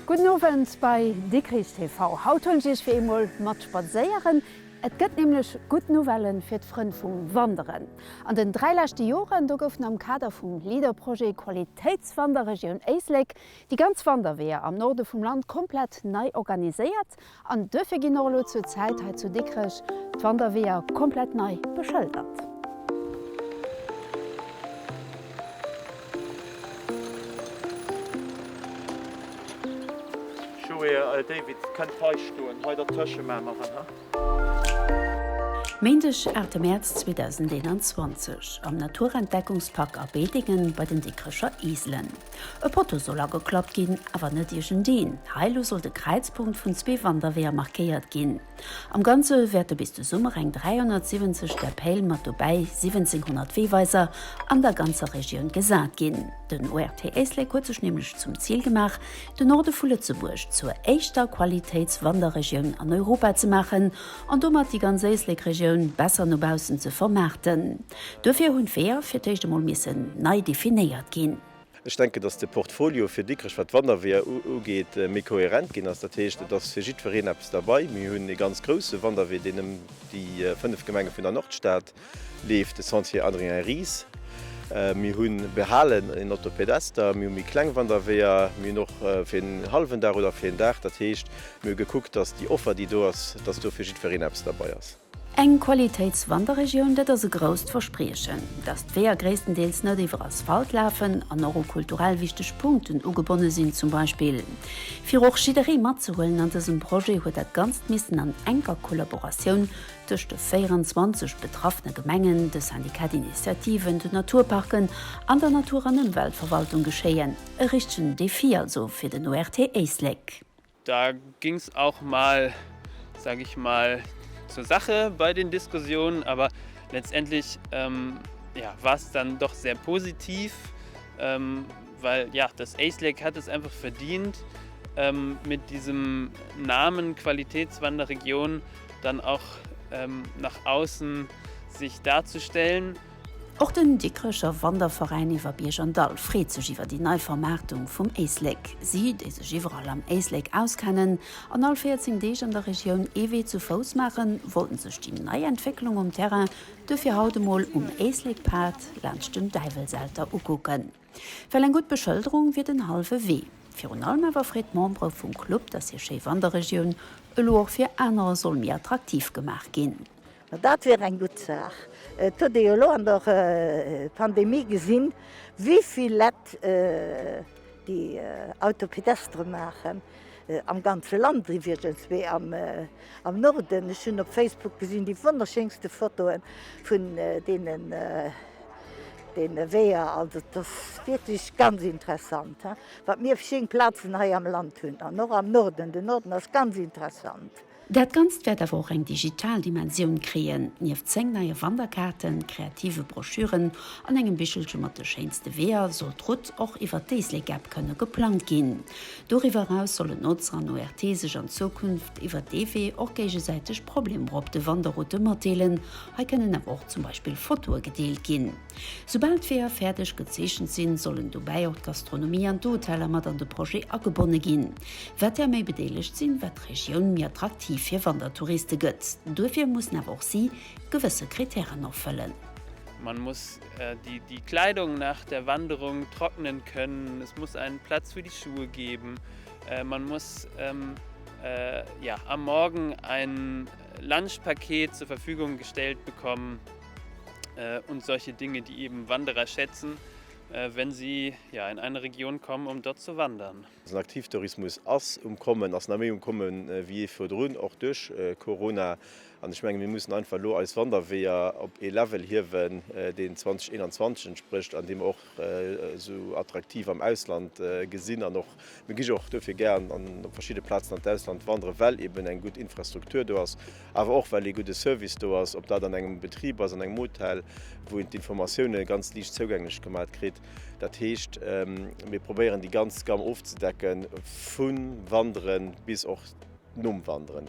Gudden Owend bei Dikrich TV. Haut huelen ech Iech fir eemol mat spadséieren. Et gëtt nämlech gutt Nouvellen fir d'Frënn vum Wanderen. An den 3 leschte Joren, do goufen am Kader vum Leader-Projet Qualitéitswanderregioun Éislek déi ganz Wanderweeër am Norde vum Land komplett nei organiséiert an duerfir ginn och elo zur Zäit hei zu Dikrech d'Wanderweeër komplett nei beschëldert. Joé, David kënnt hei stoen, hei dertësche maa mer en, he? Méindeg 8 Mäerz 2021 am Naturentdeckungspark a Bedingen bei den Dikrecher Eselen. E Potto soll ageklappt ginn, awer net iergendeen. Hei elo soll de Kräizpunkt vun zwee Wanderweeër markéiert ginn. Am Ganze wäerte bis de Summer eng 370 där Päil mat dobäi 1700 Weeweiser an der ganzer Regioun gesat ginn. Den ORT Éislek huet sech nämlech zum Zil gemaach, den Norde vu Lëtzebuerg zur éischter Qualitéitswanderregioun an Europa ze maachen an domat déi ganz Éislek-Regioun besser no baussen ze vermaarten. Duerfir hunn d'Weeër fir d'éischt emol missen nei definéiert ginn. Ech denken, dass de Portfolio fir Dikrech, wat d'Wanderweeër ugeet, méi kohärent ginn ass. Dat heescht, et ass fir jiddwereen eppes derbei. Mir hunn ee ganz grousse Wanderwee, deen ëm déi 5 Gemenge vun der Nordstad leeft, de Sentier Adrien Ries. Mir hu behalen en Autopedester, mir hu méi kleng Wanderweeër, mir hunn och fir en hallwen Dag oder fir en Dag. Dat heescht, mir hu gekuckt, dass déi Offer, déi do ass, dass do fir jiddwereen eppes derbei ass. Eng Qualitéitswanderregioun, dat ass e grousst Verspriechen. Dass d'Weeër gréisstendeels net iwwer Asphalt lafen an och u kulturell wichteg Punkten ugebonne sinn zum Beispill. Fir och jidderee matzehuelen an dësem Projet huet dat Ganzt missen an enker Kollaboratioun tëscht de 24 betraffene Gemengen, de Syndicat d'Initiativen, den Naturparken an der Natur an Ëmweltverwaltung geschéien. E richtegen Defi also fir den ORT Éislek. Da ging's auch mal, sag ich mal, zur Sache bei den Diskussionen, aber letztendlich ähm, ja, war es dann doch sehr positiv, ähm, weil ja, das Éislek hat es einfach verdient, ähm, mit diesem Namen Qualitätswanderregion dann auch ähm, nach außen sich darzustellen. Och den Dikrecher Wanderveräin Iwwer Bierg an Dall freet sech iwwer déi nei Vermaartung vum Éislek. Si, déi sech iwwerall am Éislek auskennen an all 14 Deeg an der Regioun ee Wee zu Fouss maachen, wollten sech déi nei Entwécklung um Terrain duerfir haut emol um Éislekpad laanscht den Däiwelselter ukucken. Well eng gutt Beschëlderung wier den hallwe Wee. Virun allem awer freet d'Membere vum Club, datt hir schéi Wanderregioun elo och fir anerer soll méi attraktiv gemaach ginn. Ma dat wier eng gutt Saach. Et huet ee jo elo an der Pandemie gesinn, wéi vill Lett déi Autopedestre maachen, am ganze Land iwwregens, mee am Norden. Ech hunn op Facebook gesinn déi wonnerschéinste Fotoe vun deenen deene Weeër. Also et ass wierklech ganz interessant, wat mir fir schéin Plazen hei am Land hunn an och am Norden. Den Norden ass ganz interessant. Dat Ganzt wäert awer och eng digital Dimensioun kréien. Nieft 10 neie Wanderkaarten, kreative Broschüren an engem Bichelche mat de schéinste Weeër soll d'Route och iwwer d'Éislek-App kënne geplangt ginn. Doriwwer eraus sollen d'Notzer an ORT sech an Zukunft iwwer dee Wee och géigesäiteg Problemer op de Wanderroute matdeelen. Hei kënnen awer och zum Beispill Fotoe gedeelt ginn. Soubal d'Weeër fäerdeg gezeechent sinn, sollen dobäi och d'Gastronomie an d'Hoteller mat an de Projet agebonne ginn. Wat där méi bedeelegt sinn, wat d'Regioun méi attraktiv fir Wandertouriste gëtt. Duerfir mussen awer och si gewësse Kritären erfëllen. Man muss die die Kleidung nach der Wanderung trocknen können, es muss einen Platz für die Schuhe geben, man muss ja am Morgen ein Lunchpaket zur Verfügung gestellt bekommen und solche Dinge, die eben Wanderer schätzen, wenn sie ja in eine Region kommen, um dort zu wandern. Den Aktivtourismus ass um Kommen, ass nach méi um Komme wéi jee virdrun, och duerch Corona. An ech menge mir mussen einfach elo eis Wanderweeër op ee Level hiewen, deen 2021 entsprécht an dee mer och esou attraktiv am Ausland gesinn. An och mir gi jo och dofir gär an op verschidde Plazen an d'Ausland wanderen, well eben eng gutt Infrastruktur do ass, awer och well ee gudde Service do ass, ob dat an engem Betrib ass, an engem Hotel, wou een d'Informatioune ganz liicht zougänglech gemat kritt. Dat heescht, mir probéieren déi ganz Gamme ofzedecken, vu Wandere bis och nom Wanderen.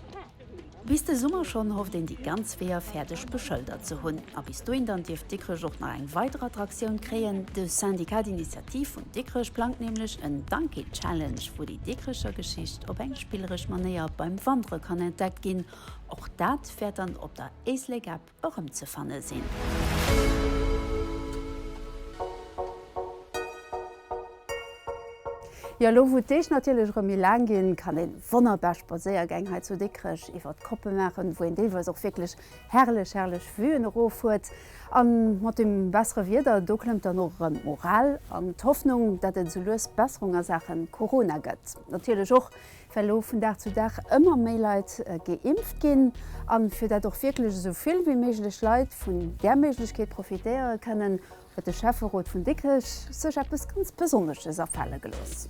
Bis de Summer schonn hofft een déi ganz Weeër fäerdeg beschëldert ze hunn. A bis dohin dann dierft Dikrech och nach eng weider Attraktioun kréien. De Syndicat d'initiative vun Dikrech plangt nämlech en Donkey Challenge, wou déi Dikrecher Geschicht op eng spilleresch Manéier beim Wandere kann entdeckt ginn. Och dat wäert dann op der Éislek App erëmzefanne sinn. Jo, elo wou d'Deeg natierlech erëm méi laang ginn, kann ee wonnerbar Spadséiergäng hei zu Dikrech iwwer d'Koppe maachen, wou een deelweis och wierklech herrlech, herrlech Vuen erof huet. A mat dem bessere Wieder, do klëmmt dann och erëm d'Moral an d'Hoffnung, datt et esou lues Besserung a Saache Corona gëtt. Natierlech och well elo vun Dag zu Dag ëmmer méi Leit geimpft ginn an fir dat och wierklech esou vill wéi méiglech Leit vun där Méiglechkeet profitéiere kënnen, huet de Schäfferot vun Dikrech sech eppes ganz Besonnesches afale gelooss.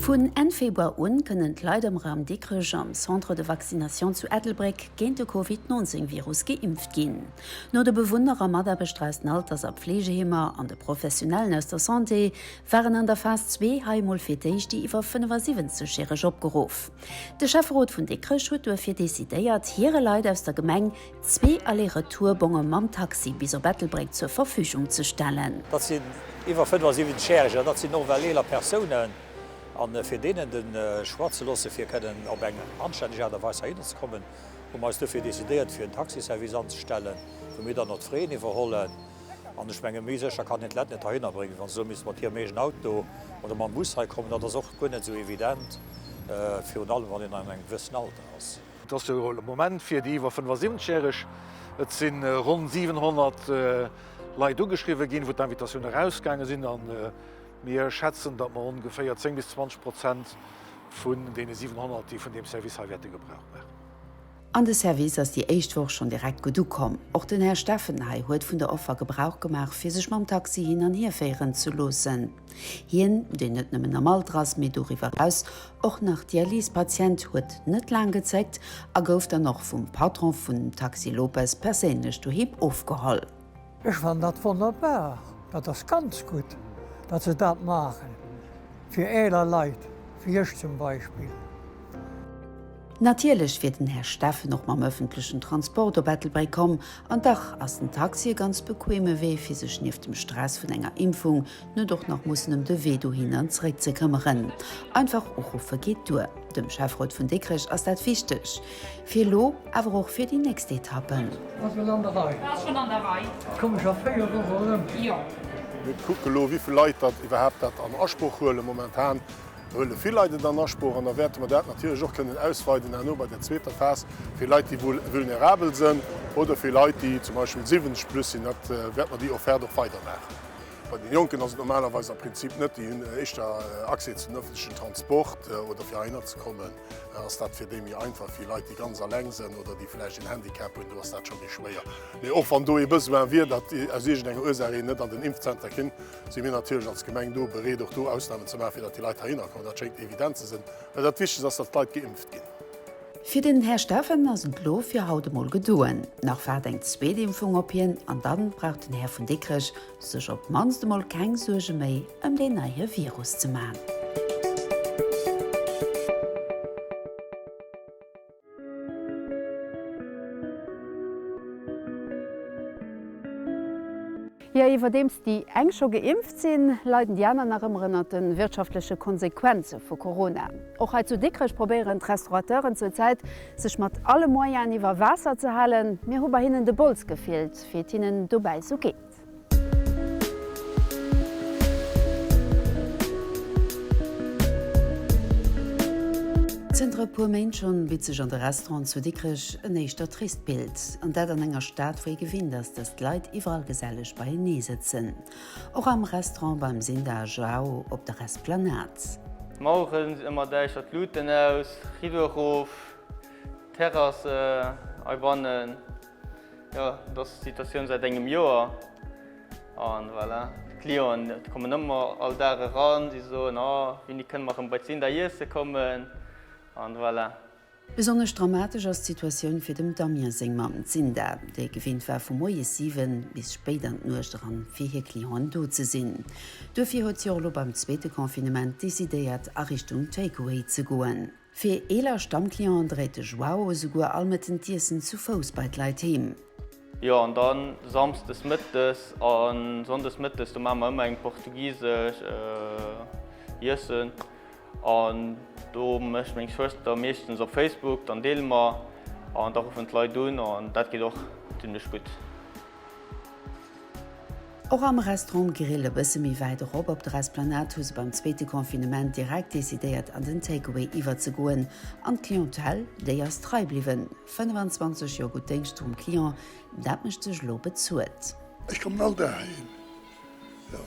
Vun Enn Februar un kënnen d'Leit am Raum Dikrech am Centre de Vaccination zu Ettelbréck géint de Covid 19 Virus geimpft ginn. No de Bewunner a Mataarbechter aus den Alters a Pflegeheemer an de Professionellen aus der Santé waren an der Phas 2 hei emol fir d'éischt déi iwwer 75 järeg opgeruff. De Schäfferot vun Dikrech huet duerfir decidéiert, hire Leit aus der Gemeng zwee Aller-Retour-Bonge mam Taxi bis op Ettelbréck zur Verfügung ze stellen. Dat sinn iwwer 75 järeg an dat sinn och well eeler Persounen. A fir deenen de Choix ze loosse fir kënnen op eng anstänneg Aart a Weis heihinner ze kommen, hu mer eis duerfir decidéiert fir en Taxiservice anzestellen, wou mir dann och d'Fraien iwwerhollen. An ech menge méi sécher kann een d'Leit net heihinner bréngen, wéi wa se soe misste mat hirem eegenen Auto oder mam Bus hei kommen. Dat ass och guer net esou evident, virun allem wann een an engem gewëssen Alter ass. Et ass jo de Moment fir déi iwwer 75 järeg. Et si ronn 700 Leit ugeschriwwe ginn, wou d'Invitatioun erausgaange sinn. A mir schätzen, datt mer ongeféier 10 bis 20 Prozent vun deene 700, déi vun deem Service hei wäerte Gebrauch maachen. An de Service ass déi éischt Woch schonn direkt gutt ukomm. Och den Här Steffen hei huet vun der Offer Gebrauch gemaach, fir sech mam Taxi hin an hier féieren ze loossen. Hien, deen net nëmmen am Alter ass, mee doriwwer eraus och nach Dialysepatient, huet net laang gezéckt a gouf dann och vum Patron vun Taxi Lopez perséinlech doheem ofgeholl. Ech fannen dat wonnerbar, dat ass ganz gutt, datt se dat maachen fir eeler Leit, wéi ech zum Beispill. Natierlech wier den Här Steffen och mam ëffentlechen Transport op Ettelbréck komm, an dach ass den Taxi e ganz bequeme Wee, fir sech nieft dem Stress vun enger Impfung net och nach mussen ëm de Wee dohin an zeréck ze këmmeren. Einfach uruffe geet duer. Dem Schäfferot vun Dikrech ass dat wichteg, fir elo, awer och fir déi nächst Etappen. Ass elo an der Rei. Ass schon an der Rei. Komm ech a 4 Woche erëm. Jo. Mir kucke lo, wéi vill Leit dat iwwerhaapt dat an Asproch huelen. Momentan huele vill Leit et an Asproch an da wäerte mer dat natierlech och kënnen ausweiden herno bei der zweeter Phas fir Leit, déi vulnerabel sënn oder fir Leit, déi zum Beispill 70 plus sinn. Dat wäerte mer déi Offerte och weidermaachen. Bei den Jonken ass et normalerweis am Prinzip net, déi hunn éischter Accès zu den öffentlichen Transport oder fir heihinner ze kommen ass dat fir déi méi einfach. Fir Leit, déi ganz alleng sënn oder déi vläicht en Handicap hunn, do ass dat scho méi schwéier. Mee och wann do ee Besoin wier, datt aus iergendenger Ursaach een net an den Impfzenter kinn, si mir natierlech als Gemeng do bereet, och do Ausnamen ze maachen, fir datt déi Leit heihinner kommen. Dat schéngt evident ze sinn, well dat Wichtegst ass, datt d'Leit geimpft ginn. Fir den Här Steffen ass et elo fir haut emol gedoen. Nach waart eng zweet Impfung op hien an dann brauch den Här vun Dikrech sech op d'mannst emol keng Suerge méi ëm deen neie Virus ze man. Jo, iwwerdeems déi eng scho geimpft sinn, leiden déi aner nach ëmmer ënnert de wirtschaftleche Konsequenze vu Corona. Och hei zu Dikrech probéieren d'Restaurateuren zur Zäit, sech mat alle Moyenen iwwer Waasser ze halen. Mir hu bei hinnen de Bols gefillt, wéi et hinnen dobäi sou geet. Zënter e puer Méint schonn bitt sech an de Restauranten zu Dikrech en éischter trist Bild. An dat an enger Stad, wou ee gewinnt ass, dass d'Leit iwwerall geselleg beienee sëtzen. Och am Restaurant beim Sinda Joao op der Esplanade. D'Maueren sinn ëmmer däischter, d'Luuten aus, Rideau erof, Terrasse heibannen. Jo, dat ass d'Situatioun säit engem Joer. An voilà, d'Clienten kommen ëmmer all Dag eran, si soen, oh, wéini kënne mer erëm bei d'Cinda iesse kommen? An voilà. Besonnesch dramatesch ass d'Situatioun fir dem Damien seng Mamm, d'Cinda, déi gewinnt war vu moies 7 bis spéit an d'Nuecht eran fir hir Clienten do ze sinn. Duerfir huet si och elo beim zweete Confinement decidéiert a Richtung Take-Away ze goen. Fir eeler Stammclienten dréit de Joao esouguer all Mëtten d'Iessen zu Fouss bei d'Leit heem. Jo an dann Samsdes mëttes an Sonndes mëttes, do maache mer ëmmer eng portugisesch Iessen. An do mécht meng Schwëster meeschtens op Facebook, dann deele mer an da ruffen d'Leit un an dat geet och zimmlech gutt. Och am Restaurant Grill e bësse méi wäit erop op der Esplanade hu se beim zweete Confinement direkt decidéiert an den Takeaway iwwerzegoen. An d'Clientèle, déi ass trei bliwwen. 25 Joer gutt Déngschter um Client, dat mécht sech elo bezuelt. Ech kommen all Dag heihin. Jo,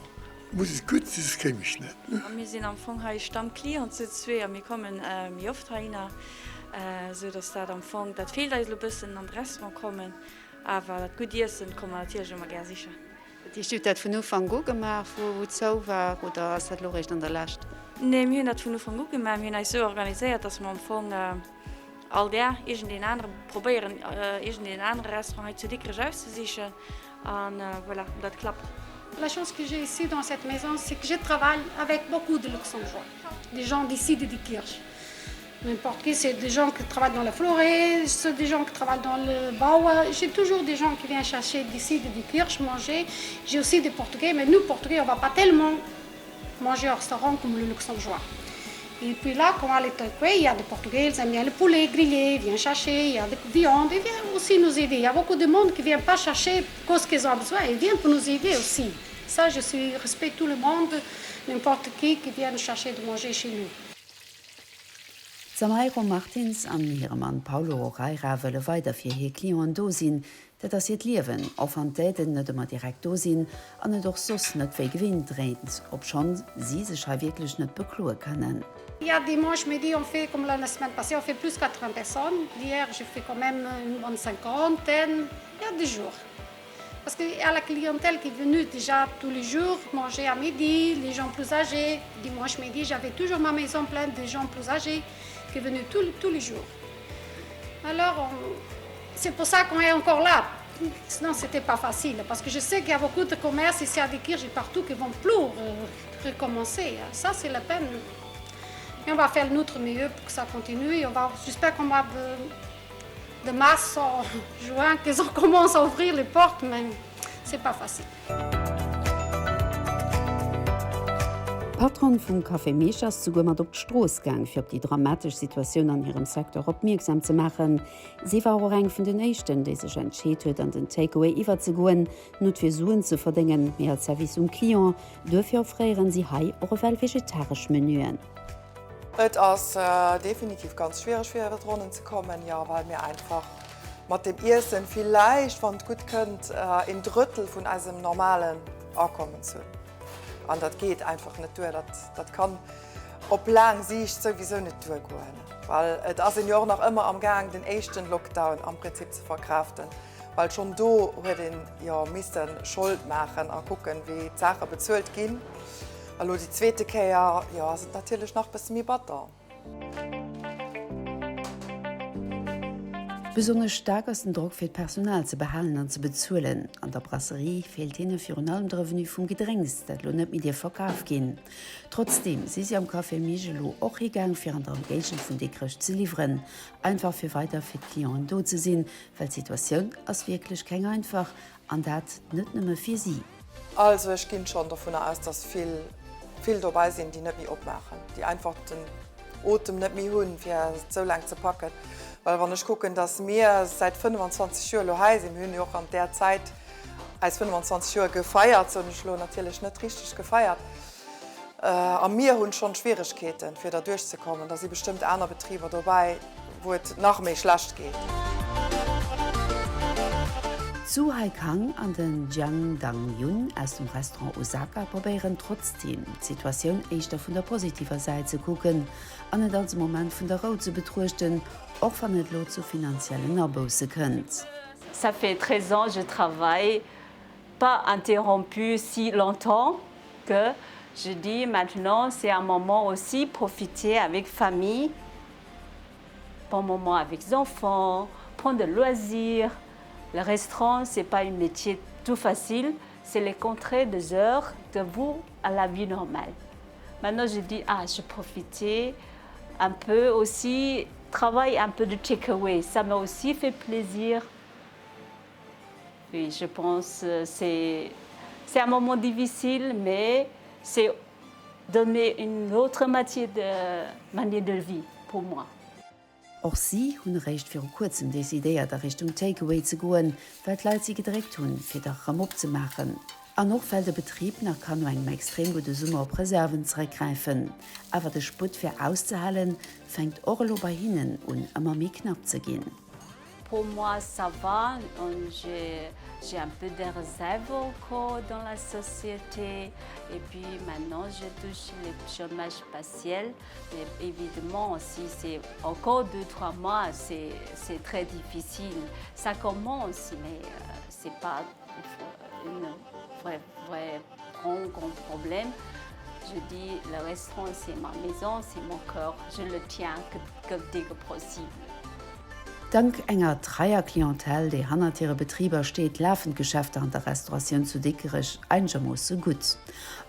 muss et gutt sinn, soss kéim ech net, ne? A mir sinn am Fong hei Stammclient zu zwee a mir komme méi oft heihinner, esou dass dat am Fong, dat feelt eis elo bëssen, an de Restaurant kommen, awer dat gutt Iessen komme mer natierlech ëmmer gär sichen. Dat heescht, Dir hutt dat vun Ufank u gemaach, wou et zou war, oder ass dat elo eréischt an der Lescht? Nee, mir hunn dat vun Ufank u gemaach. Mir hunn eis esou organiséiert, dass mer am Fong all Dag iergendeen anere probéieren, iergendeen anere Restaurant hei zu Dikrech auszesichen. An voilà, dat klappt. La chance que j'ai ici dans cette maison, c'est que je travaille avec beaucoup de Luxembourgeois, des gens d'ici de Diekirch. N'importe qui, c'est des gens qui travaillent dans la forêt, c'est des gens qui travaillent dans le bauer. J'ai toujours des gens qui viennent chercher d'ici de Diekirch manger. J'ai aussi des Portugais, mais nous, Portugais, on va pas tellement manger au restaurant comme le Luxembourgeois. Et puis là, quand on est il y a des Portugais, ils aiment bien le poulet grillé, ils viennent chercher, il y a des viandes, ils viennent aussi nous aider. Il y a beaucoup de monde qui ne vient pas chercher ce qu'ils ont besoin, ils viennent pour nous aider aussi. Ça, je suis, respecte tout le monde, n'importe qui qui vient chercher de manger chez nous. D'Samairo Martins an hire Mann Paulo Oreira wëlle weider fir hir Clienten do sinn. Dat ass hiert Liewen, och wann d'Aiden net ëmmer direkt do sinn an et och soss net wéi gewinnt dréint, obschonn si sech hei wierklech net bekloe kënnen. Il y a dimanche midi on fait comme la semaine passée on fait plus 80 personnes, hier j'ai fait quand même une bonne cinquantaine, il y a des jours parce que il y a la clientèle qui est venue déjà tous les jours manger à midi, les gens plus âgés, dimanche midi j'avais toujours ma maison pleine de gens plus âgés qui venaient tous, tous les jours. Alors on C'est pour ça qu'on est encore là. Sinon, c'était pas facile. Parce que je sais qu'il y a beaucoup de commerces ici à Diekirch et partout qui vont plus recommencer. Ça, c'est la peine. Et on va faire notre mieux pour que ça continue. Et on va, j'espère qu'on va de, de mars en juin, qu'ils commencent à ouvrir les portes, mais c'est pas facile. D'Patronne vum Café Misch ass souguer mat op d'Strooss gaang, fir op déi dramatesch Situatioun an hirem Secteur opmierksam ze maachen. Si war och eng vun den éischten, déi sech entscheet huet, an den Takeaway iwwerzegoen, net fir Suen ze verdéngen, mee als Service um Client. Duerfir offréieren si hei och ewell vegetaresch Menüen. Et ass definitiv ganz schwiereg fir iwwer d'Ronnen ze kommen, jo, well mir einfach mat dem Iessen villäicht, wann et gutt kënnt, een Drëttel vun eisem normalen Akommens hunn. An dat geet einfach net duer. Dat kann op laang Siicht souwisou net duergoen, well et ass een jo och nach ëmmer am Gaang den éischten Lockdown am Prinzip ze verkraaften, well schonn do huet een jo misse Schold maachen a kucken, wéi d'Saache bezuelt ginn. A lo déi zweete Kéier, jo, ass et natierlech nach bësse méi batter. Besonnesch staark ass den Drock fir d'Personal ze behalen an ze bezuelen. An der Brasserie feelt hinne virun allem de Revenu vum Gedrénks, dat elo net méi dierf verkaf ginn. Trotzdeem si si am Café Mich elo och higaang fir an der Ëmgéigend vun Dikrech ze liwweren. Einfach fir weider fir d'Clienten do ze sinn, well d'Situatioun ass wierklech keng einfach an dat net nëmme fir si. Also ech ginn schonn dovunner aus, dass vill, vill dobäi sinn, déi net méi opmaachen, déi einfach den Otem net méi hunn, fir et esou laang ze packen. Well wann ech kucken, dass mir säit 25 Joer elo hei sinn, mir hunn jo och an där Zäit eis 25 Joer gefeiert, soen ech elo, natierlech net richteg gefeiert, A mir hunn schonn Schwieregkeeten, fir derduerch ze kommen. Da si bestëmmt aner Betriber dobäi, wou et nach méi schlecht geet. D'Su Hai Kang an den Jiang Dang Yun aus dem Restaurant Osaka probéieren trotzdeem, d'Situatioun éischter vun der positiver Säit ze kucken an et als e Moment vun der Rou ze betruechten, och wann et elo zu finanziellen Abousse kënnt. Ça fait 13 ans je travaille pas interrompu si longtemps que je dis maintenant c'est un moment aussi profiter avec famille, bon moment avec enfants, prendre de loisirs. Le restaurant c'est pas un métier tout facile, c'est le contraire des heures de vous à la vie normale. Maintenant je dis ah je profitais un peu aussi travail un peu de takeaway, ça m'a aussi fait plaisir. Oui, je pense c'est c'est un moment difficile mais c'est donner une autre matière de manière de vie pour moi. Och si hunn eréischt viru kuerzem decidéiert a Richtung Take-Away ze goen, well d'Leit si gedréckt hunn, fir dach erëm opzemaachen. An och well de Betrib nach kann no engem extrem gudde Summer op Reserven zeréckgräifen. Awer de Sputt fir auszehalen, fänkt och elo bei hinnen un ëmmer méi knapp ze ginn. Pour moi ça va, j'ai un peu de réserve encore dans la société et puis maintenant je touche le chômage partiel mais évidemment si c'est encore deux trois mois c'est très difficile. Ça commence mais c'est pas une vraie vraie grand grand problème. Je dis le restaurant c'est ma maison, c'est mon cœur, je le tiens que dès que possible. Dank enger treier Clientèle, déi hannert hire Betriber steet, lafen d'Geschäfter an der Restauratioun zu Dikrech einegermoosse gutt.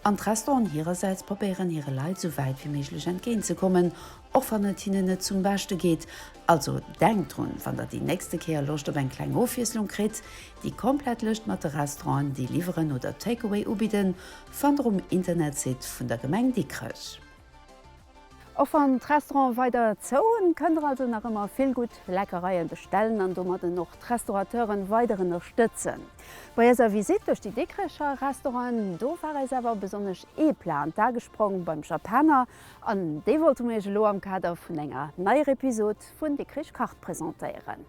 An d'Restauranten hirersäits probéieren hire Leit esou wäit wéi méiglech entgéint ze kommen, och wann et hinnen net zum Beschte geet. Also denkt drun, wann der déi nächste Kéier Loscht op eng kleng Ofwiesslung kritt, déi komplett Lëscht mat de Restauranten, déi liwweren oder Takeaway ubidden, fannt der um Internetsite vun der Gemeng Dikrech. Och wann d'Restaurante weider zou hunn, kënnt der also nach ëmmer vill gutt Leckereien bestellen an domadden och d'Restaurateuren weider ënnerstëtzen. Bei eiser Visitt duerch déi Dikrecher Restauranten, do war eis awer besonnesch ee Plat an d'A gesprong beim Japaner an dee wollte mer iech elo am Kader vun enger neier Episod vun Dikrich kacht presentéieren.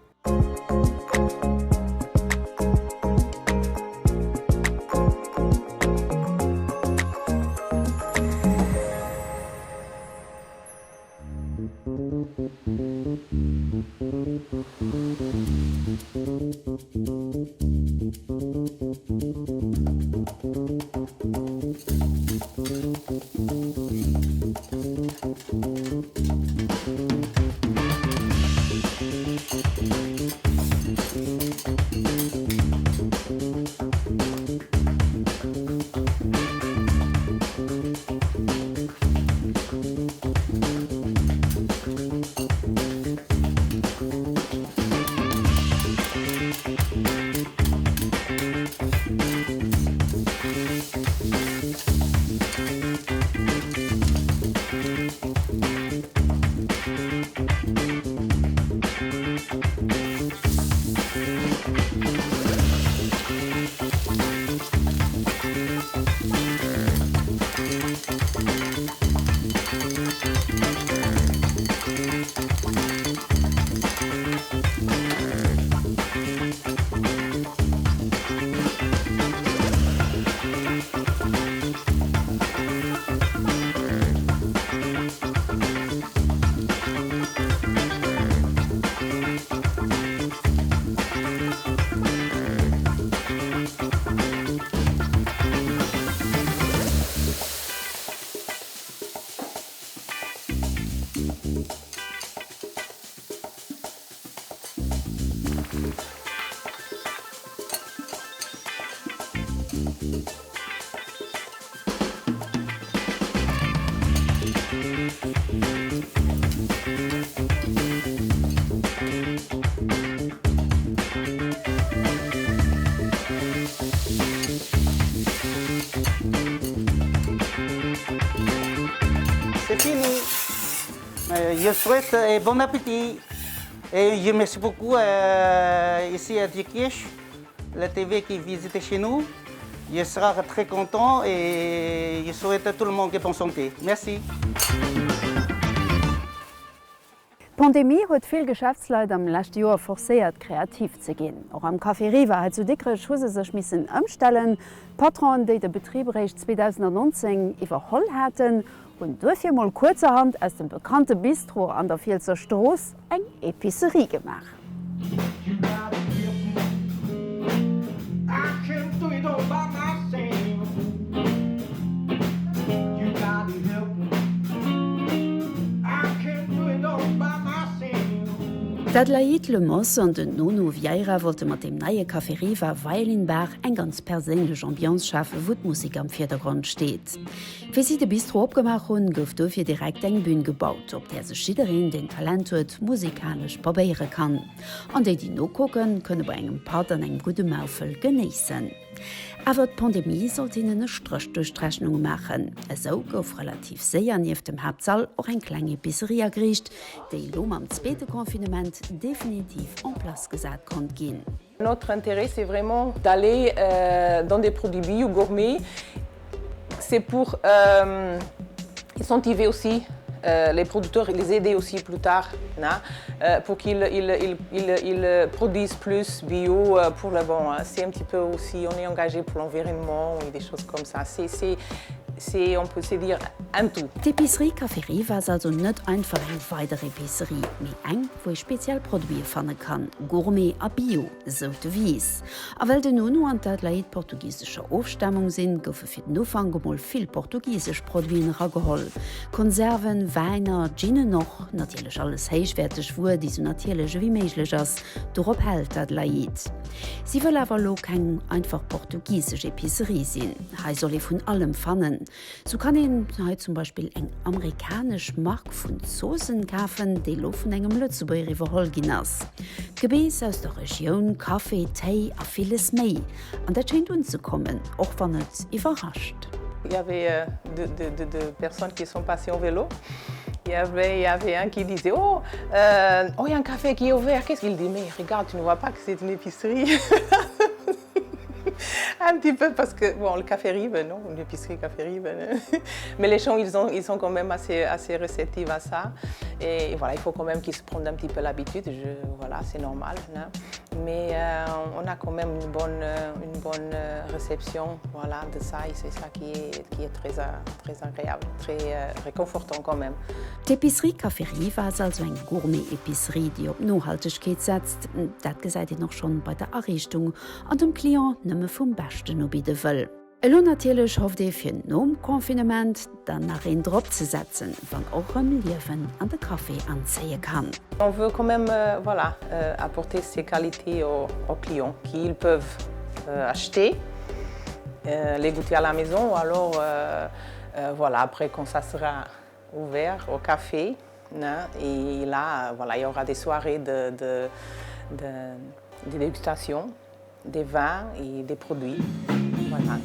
C'est fini. Je souhaite un bon appétit. Et je merci beaucoup euh, ici à Diekirch, la TV qui visite chez nous. Je serai très content et je souhaite à tout le monde bonne santé. Merci. D'Pandemie huet vill Geschäftsleit am leschte Joer forcéiert, kreativ ze ginn. Och am Café Riva hei zu Dikrech hu se sech missen ëmstellen. D'Patronen, déi de Betrib eréischt 2019 iwwerholl haten, hunn duerfir mol kuerzerhand aus dem bekannte Bistro an der Fielsser Strooss eng Epicerie gemaach. D'Adelaïde Lemos an den Nuno Vieira wollte mat deem neie Café Riva Violin Bar eng ganz perséinlech Ambiance schafen, wou d'Musek am Virdergrond steet. Wéi si de Bistro opgemaach hunn, gouf dofir direkt eng Bün gebaut, op där sech jiddereen, deen Talent huet, musikalesch probéiere kann. An déi, déi nokucken, kënne bei engem Patt an engem gudde Maufel genéissen. Awer d'Pandemie sollt hinnen e Stréch duerch d'Rechnung maachen. Esou gouf relativ séier nieft dem Haaptsall och eng kleng Epicerie ageriicht, déi elo mam zweete Confinement definitiv en place gesat konnt ginn. Notre intérêt c'est vraiment d'aller euh, dans des produits bio gourmet. C'est pour euh, incentiver aussi euh, les producteurs et les aider aussi plus tard hein, euh, pour qu'ils ils, ils, ils, ils produisent plus bio euh, pour le bon. C'est un petit peu aussi, on est engagé pour l'environnement et des choses comme ça. C'est c'est on peut se dire un tout. D'Epicerie Café Riva ass also net einfach eng weider Epicerie, mee eng, wou ee speziell Produite fanne kann, Gourmet a Bio, sou d'Devise. A well den Nuno an d'Adelaide portugisescher Ofstamung sinn, goufe fir den Ufank emol vill portugisesch Produiten erageholl, Konserven, Wäiner, Ginen och, natierlech alles héichwäerteg Wuer, déi sou natierlech ewéi méiglech ass, dorop hält d'Adelaide. Si wëll awer elo keng einfach portugisesch Epicerie sinn, hei soll ee vun allem fannen. Sou kann een hei zum Beispill eng amerikanesch Mark vun Zoossen kafen, déi lo vun engem Lëtzebuerger iwwerholl ginn ass. Gebeess aus der Regioun, Café, Téi a villes méi. An dat schéint unzekommen, och wann et iwwerrascht. Il y avait de, de, de, de personnes qui sont passées en vélo. Il y avait, il y avait un qui disait oh, euh, oh, il y a un café qui est ouvert. Qu'est-ce qu'il dit Mais regarde, tu ne vois pas que c'est une épicerie. un petit peu parce que bon le café rive non une épicerie café rive mais les gens ils ont ils sont quand même assez assez réceptifs à ça et, et voilà il faut quand même qu'ils se prennent un petit peu l'habitude je voilà c'est normal hein. mais euh, on a quand même une bonne une bonne réception voilà de ça et c'est ça qui est qui est très très agréable très euh, réconfortant quand même D'Épicerie Café Riva ass also eng Gourmet-Épicerie, déi op Nohaltegkeet setzt. Dat gesäit een och schonn bei der Ariichtung an dem Client nëmme vum Beschten ubidde wëll. Elo natierlech hofft ee fir nom Confinement dann nach een drop ze setzen, wann och rëm Liewen an de Café anzéie kann. On veut quand même voilà apporter ces qualités aux clients qu'ils peuvent acheter, les goûter à la maison ou alors voilà après quand ça sera ouvert au café ne et là voilà il y aura des soirées de de de de dégustation des vins et des produits voilà.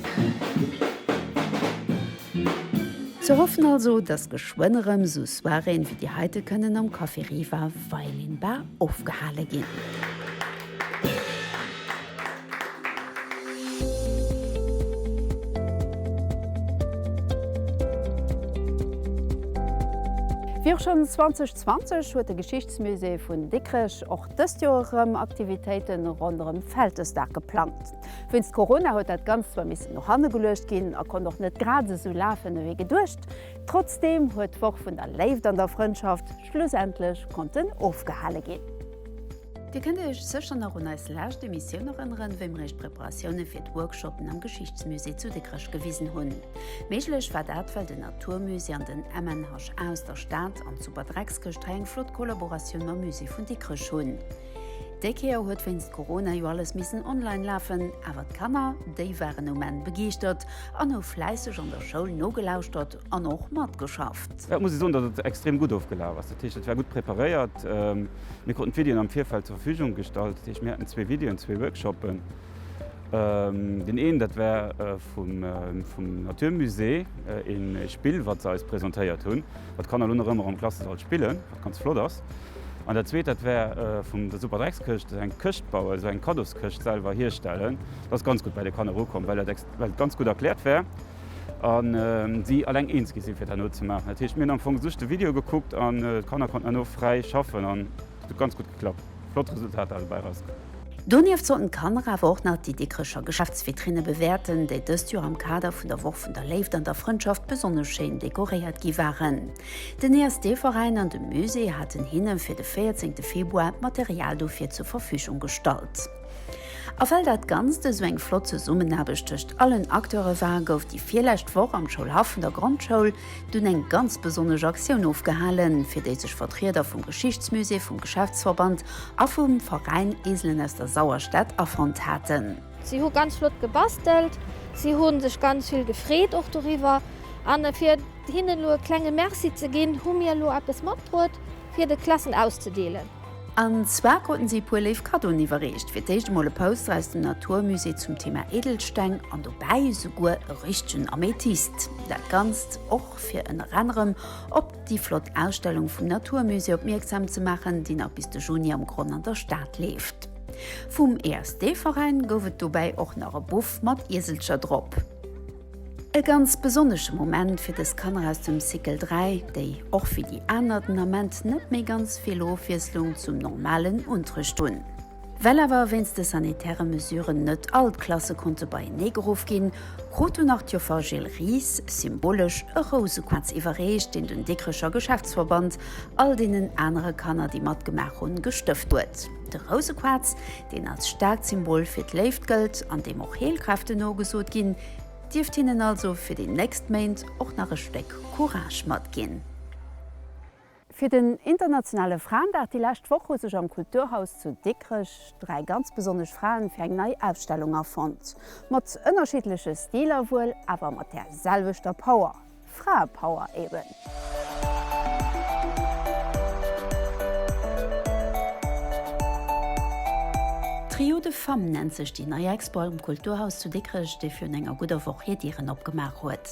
Ze hoffen also, dass geschwënn erëm esou Soiréeën wéi déi heite kënnen am Café Riva Violin Bar ofgehale ginn. Wéi och schonn 2020 huet de Geschichtsmusée vun Dikrech och dëst Joer erëm Aktivitéite ronderëm Vältesdag geplangt. Wéinst Corona huet dat Ganzt zwar missen no hanne geluecht ginn a konnt och net grad esou lafen ewéi geduecht. Trotzdeem huet d'Woch vun der Léift an der Frëndschaft schlussendlech konnten ofgehale ginn. Dir kënnt Iech sécher nach un eis lescht Emissioun erënneren, wéi mir Iech d'Preparatioune fir d'Workshoppen am Geschichtsmusée zu Dikrech gewisen hunn. Méiglech war dat, well den Naturmusée an den MNHA aus der Stad an d'Superdreckskëscht hei eng flott Kollaboratioun mam Musée vun Dikrech hunn. Déi Kéier huet wéinst Corona jo alles missen online lafen, awer d'Kanner, déi waren um Enn begeeschtert an hu fläisseg an der Schoul nogelauschtert an och matgeschafft. Et muss ee soen, datt et extrem gutt ofgelaf ass. Dat heescht, et war gutt preparéiert. Mir kruten d'Videoen am Virfeld zur Verfügung gestallt. Dat heescht, mir haten zwee Videoen, zwee Workshoppen. Deen een, dat war vum Naturmusée, ee Spill, wat se eis presentéiert hunn, wat d'Kanner elo nach ëmmer am Klassesall spillen, wat ganz flott ass. An dat zweet, dat war vum der Superdreckskëscht, esou eng Këscht bauen, esou eng Kaddoskëscht selwer hierstellen. Dat ass ganz gutt bei de Kanner ukomm, well et ganz gutt erkläert war. A si alleng eens gi sinn, fir dat herno ze maachen. Dat heescht, mir hunn am Fong just de Video gekuckt an d'Kanner konnten herno fräi schaffen an et huet ganz gutt geklappt. Flott Resultater dobäi erauskomm. Donieft sollten d'Kanner awer och nach déi Dikrecher Geschäftsvitrine bewäerten, déi dëst Joer am Kader vun der Woch vun der Léift an der Frëndschaft besonnesch schéin dekoréiert gi waren. Den ESD-Veräin an de Musée haten hinne fir de 14 Februar d'Material dofir zur Verfügung gestallt. A well dat Ganzt esou eng flott Zesummenaarbecht tëscht allen Acteure war, gouf déi virlescht Woch am Schoulhaff vun der Grondschoul dunn eng ganz besonnesch Aktioun ofgehalen, fir déi sech Vertrieder vum Geschichtsmusée, vum Geschäftsverband a vum Veräin Eselen aus der Sauerstad afonnt haten. Si hu ganz flott gebastelt, si hu sech ganz vill gefreet och doriwwer. An fir hinnen elo e klenge Merci ze ginn, hu mir elo eppes matbruet fir de Klassen auszedeelen. An zwar kruten si e puer léif Kaddoen iwwerreecht. Fir d'éischt emol e Poster aus dem Natur Musée zum Thema Edelsteng an dobäi esouguer e richtegen Amethyst. Dat Ganzt och fir ënner anerem op déi flott Ausstellung vum Natur Musée opmierksam ze maachen, déi nach bis de Juni am Gronn an der Stad leeft. Vum ESD-Veräin gouf et dobäi och nach e Buff mat Ieselcher drop. E ganz besonnesche Moment fir dës Kanner aus dem Cycle 3, déi och wéi déi aner den Ament net méi ganz vill Ofwiesslung zum normalen Unterrecht hunn. Well awer wéinst de sanitäre Mesuren net all d'Klasse konnte beienee geruff ginn, krut dunn nach d'Joffer Jill Ries symbolesch e Rousequarz iwwerreecht, deen den Dikrecher Geschäftsverband all deenen anere Kanner, déi matgemaach hunn, gestëft huet. De Rousequarz, deen als staarkt Symbol fir d'Léift gëllt an deem och Heelkräften nogesot ginn, dierft hinnen also fir déi nächst Méint och nach e Stéck Courage matginn. Fir den internationale Fraendag déi lescht Woch hu sech am Kulturhaus zu Dikrech 3 ganz besonnesch Fraen fir eng nei Ausstellung afonnt. Mat ënnerschiddleche Stiler wuel, awer mat där selwechter Power. Fraepower eben. Trio de Femmes nennt sech déi nei Expo am Kulturhaus zu Dikrech, déi virun enger gudder Woch hir Dieren opgemaach huet.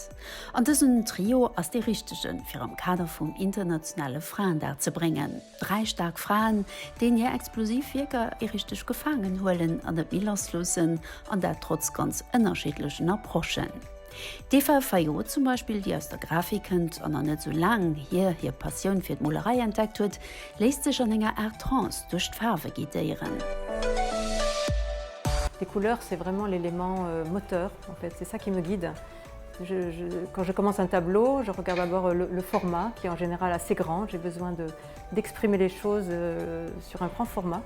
An dësen Trio ass dee richtegen, fir am Kader vum internationale Fraendag ze bréngen. Dräi staark Fraen, deenen hir explosiv Wierker ee richteg gefaangen huelen an net méi lassloossen, an dat trotz ganz ënnerschiddlechen Approchen. D'Eva Fayot zum Beispill, déi aus der Grafik kënnt an nach net sou laang hier hir Passioun fir d'Molerei entdeckt huet, léisst sech an enger Aart Trance duerch d'Faarwe guidéieren. Les couleurs c'est vraiment l'élément moteur en fait, c'est ça qui me guide. Je, je, quand je commence un tableau, je regarde d'abord le, le format qui est en général assez grand, j'ai besoin d'exprimer de, les choses euh, sur un grand format.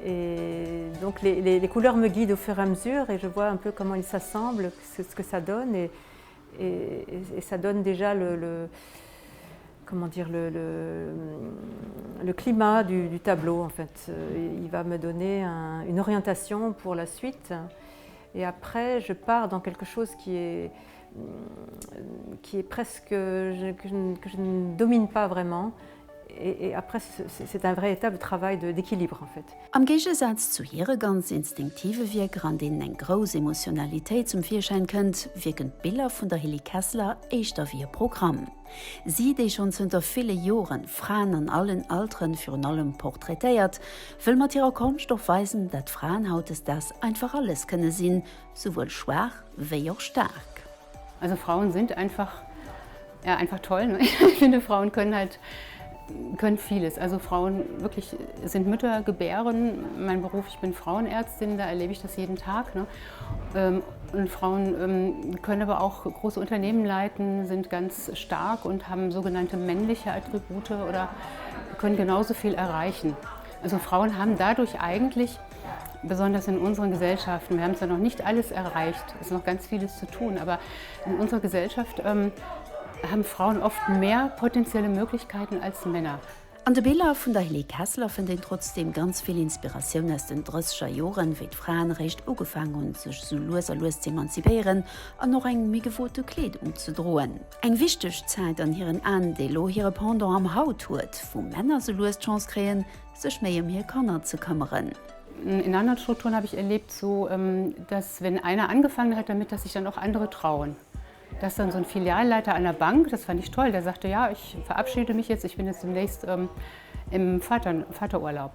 Et donc les, les, les couleurs me guident au fur et à mesure et je vois un peu comment ils s'assemblent, ce, ce que ça donne et, et, et ça donne déjà le, le comment dire le, le, le climat du, du tableau en fait. Il va me donner un, une orientation pour la suite et après je pars dans quelque chose qui est qui est presque je, que, je, que je ne domine pas vraiment et, et après c'est un véritable travail d'équilibre en fait. Am Géigesaz zu hire ganz instinktive Wierker, an deenen eng grouss Emotionalitéit zum Virschäin kënnt, wierken d'Biller vun der Hilly Kessler éischter wéi e Programm. Si, déi schonn zënter ville Joren Fraen an allen Alteren virun allem portraitéiert, wëll mat hirer Konscht och weisen, dat Fraen hautdesdaags einfach alles kënne sinn, souwuel schwaach wéi och staark. Also Frauen sind einfach ja, einfach toll. Ne? Ich finde, Frauen können halt können vieles. Also Frauen wirklich sind Mütter, gebären. Mein Beruf, ich bin Frauenärztin, da erlebe ich das jeden Tag. Ne? Ähm, und Frauen ähm, können aber auch große Unternehmen leiten, sind ganz stark und haben sogenannte männliche Attribute oder können genauso viel erreichen. Also Frauen haben dadurch eigentlich, besonders in unseren Gesellschaften, wir haben zwar noch nicht alles erreicht, es ist noch ganz vieles zu tun, aber in unserer Gesellschaft ähm, haben Frauen oft mehr potenzielle Möglichkeiten als Männer. An de Biller vun der Hilly Kessler fënnt een trotzdeem ganz vill Inspiratioun aus den drësseger Joren, wéi d'Fraen eréischt ugefaang hunn, sech esou lues a lues z'emanzipéieren an och eng méi gewote Kleedung ze droen. Eng wichteg Zäit an hiren Aen, déi elo hire Pendant am Haut huet, wou Männer sou lues d'Chance kréien, sech méi ëm hir Kanner ze këmmeren. In anderen Strukturen habe ich erlebt, so, dass wenn einer angefangen hat damit, dass sich dann auch andere trauen. Dass dann so ein Filialleiter einer Bank, das fand ich toll, der sagte, ja, ich verabschiede mich jetzt, ich bin jetzt demnächst ähm, im Vater, Vaterurlaub.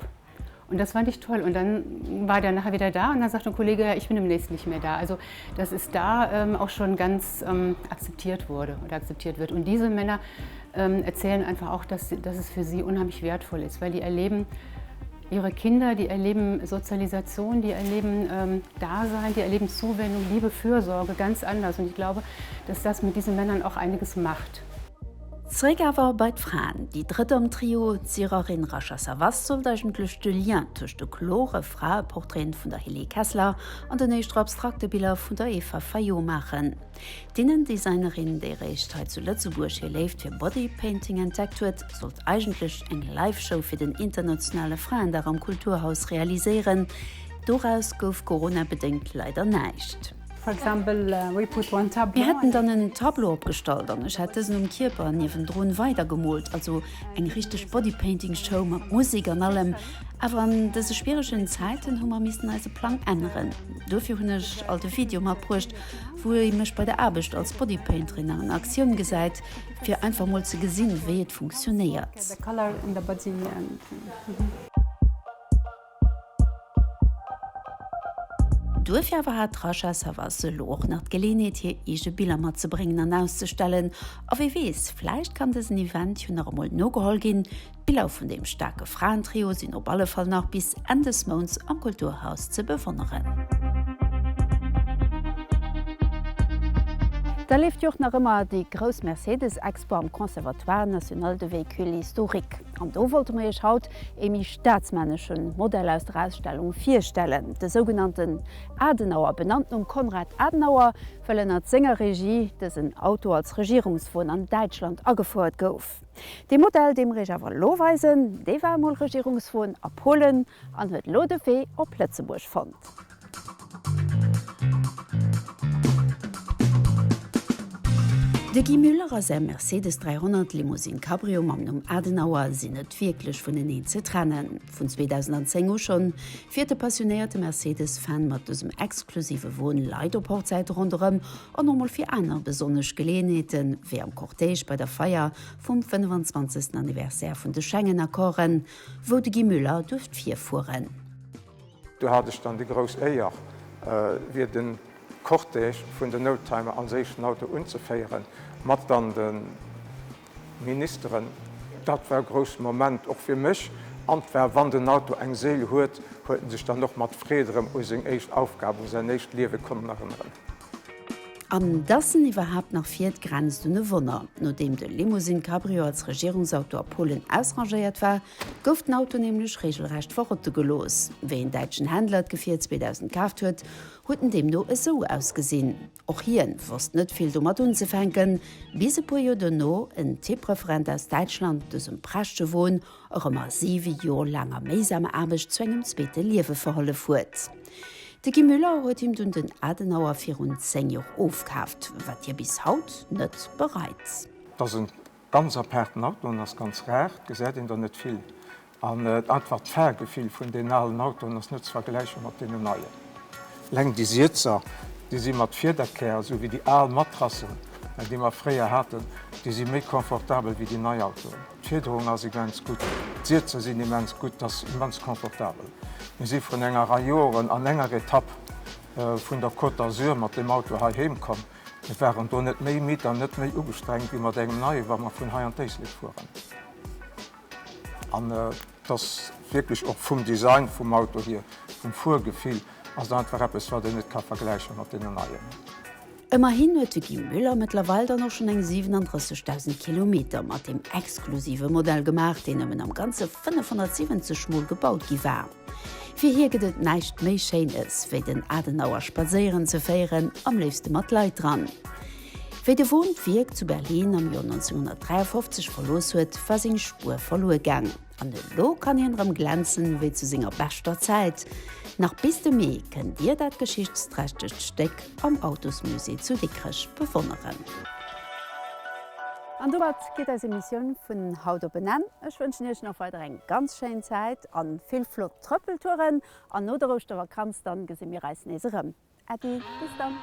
Und das fand ich toll. Und dann war der nachher wieder da und dann sagt ein Kollege, ja, ich bin demnächst nicht mehr da. Also dass es da ähm, auch schon ganz ähm, akzeptiert wurde oder akzeptiert wird. Und diese Männer ähm, erzählen einfach auch, dass, dass es für sie unheimlich wertvoll ist, weil die erleben, ihre Kinder, die erleben Sozialisation, die erleben ähm, Dasein, die erleben Zuwendung, Liebe, Fürsorge ganz anders. Und ich glaube, dass das mit diesen Männern auch einiges macht. Zeréck awer bei d'Fraen. Déi drëtt am Trio, d'Syrerin Rasha Savas, sollt eigentlech de Lien tëscht de klore Fraeportraiten vun der Hilly Kessler an den éischter abstrakte Biller vun der Eva Fayot maachen. D'Innendesignerin, déi réischt hei zu Lëtzebuerg hir Léift fir Bodypainting entdeckt huet, sollt eigentlech eng Live-Show fir den internationale Fraendag am Kulturhaus realiséieren. Doraus gouf coronabedéngt leider näischt. Mir hätten dann en Tableau opgestallt an ech hätt dësen um Kierper niewendrun weidergemoolt, also eng richteg Bodypainting Show mat Musek an allem. Awer an dëse schwieregen Zäiten hu mer missten eise Plang änneren. Dofir hunn ech alt e Video matbruecht, wou ee mech bei der Aarbecht als Bodypainterin an Aktioun gesäit, fir einfach mol ze gesinn, wéi et funktionéiert. Duerfir awer hat d'Rasha Savas elo och nach d'Geleeënheet hir eege Biller matzebréngen an auszestellen. A wie weess, vläicht kann dësen Event jo nach emol nogeholl ginn. D'Biller vun deem staarke Fraentrio sinn op alle Fall nach bis Enn des Mounts am Kulturhaus ze bewonneren. Da leeft jo och nach ëmmer déi grouss Mercedes-Expo am Conservatoire National de Véhicules Historiques. An do wollte mer iech haut ee méi staatsmännesche Modell aus der Ausstellung virstellen, de sougenannten Adenauer, benannt nom Konrad Adenauer, well ënnert senger Regie dësen Auto als Regierungswon an Däitschland agefouert gouf. Dee Modell, dee mer iech awer elo weisen, dee war emol Regierungswon a Polen an huet elo de Wee op Lëtzebuerg fonnt. De Guy Müller a säi Mercedes 300 Limousine Cabrio mam Numm Adenauer sinn net wierklech vuneneen ze trennen. Vun 2010 u schonn fiert de passionéierte Mercedes-Fan mat dësem exklusive Won Leit op Hochzäite ronderëm an och mol fir aner besonnesch Geleeënheeten, wéi am Cortège bei der Feier vum 25. Anniversaire vun de Schengen-Accorden, wou de Guy Müller duerft virfueren. Do hat ech dann déi grouss Éier, fir de Cortège vun den Oldtimer als éischten Auto unzeféieren, mat dann de Ministeren. Dat war e grousse Moment, och fir mech. An 't war, wann den Auto eng Séil huet, huet en sech dann och mat Freed erëm u seng éischt Aufgab, u säin éischt Liewe konnen erënneren. An dass en iwwerhaapt nach fiert, grenzt un e Wonner. Nodeem de Limousine Cabrio als Regierungsauto a Polen ausrangéiert war, gouf den Auto nämlech regelrecht verrotte gelooss. Wéi en däitschen Händler d'Gefier 2000 kaaft huet, huet en deemno esou ausgesinn. Och hien wosst net vill domat unzefänken, bis e puer Joer dono en Typreferent aus Däitschland dësem prächtege Won erëm a siwe Joer laanger méisamer Aarbecht zu engem zweete Liewe verhollef huet. De Guy Müller huet him dunn den Adenauer virun 10 Joer ofkaaft, wat hie bis haut net bereit. Dass en Ganz apaarten Autoen ass ganz rar, gesäit een der net vill. An einfach d'Fahrgefill vun deenen alen Autoen ass net ze vergläiche mat deenen neien. Leng déi Sietzer, déi si mat Fiederkär, esou wéi déi al Matrassen, déi mer fréier haten, déi si méi confortabel wéi déi nei Autoen. D'Fiederung ass immens gutt, d'Sietzer sinn immens gutt, et ass immens confortabel. Mir si vrun enger Rei Joren an enger Etapp vun der Côte d'Azur mat deem Auto heiheem komm. Mir waren do net méi midd an net méi ugestrengt wéi mat engem neie wa mer vun hei an d'Éislek fueren. An et ass wierklech och vum Design vum Auto hier, vum Fuergefill, ass et einfach eppes wat een net ka vergläiche mat deenen neien. Ëmmerhin huet de Guy Müller mëttlerweil dann och schonn eng 37.000 Kilometer mat deem exklusive Modell gemaach, deen nëmmen am Ganze 570 Mol gebaut gi war. Fir hie gëtt et näischt méi Schéines, wéi den Adenauer spadséieren ze féieren, am léifste mat Leit dran. Wéi de Won d'Wierk zu Berlin am Joer 1953 verlooss huet, war seng Spuer verluer gaang. An elo kann hien erëm glänzen, wéi zu senger beschter Zäit. Nach bis de Mee kënnt Dir dat geschichtsträchtegt Stéck am Autosmusée zu Dikrech bewonneren. An domat geet eis Emissioun vun haut op en Enn. Ech wënschen Iech nach weider eng ganz schéin Zäit an vill flott Trëppeltouren. An no der Ouschtervakanz dann gesi mir eis nees erëm. Äddi, bis dann.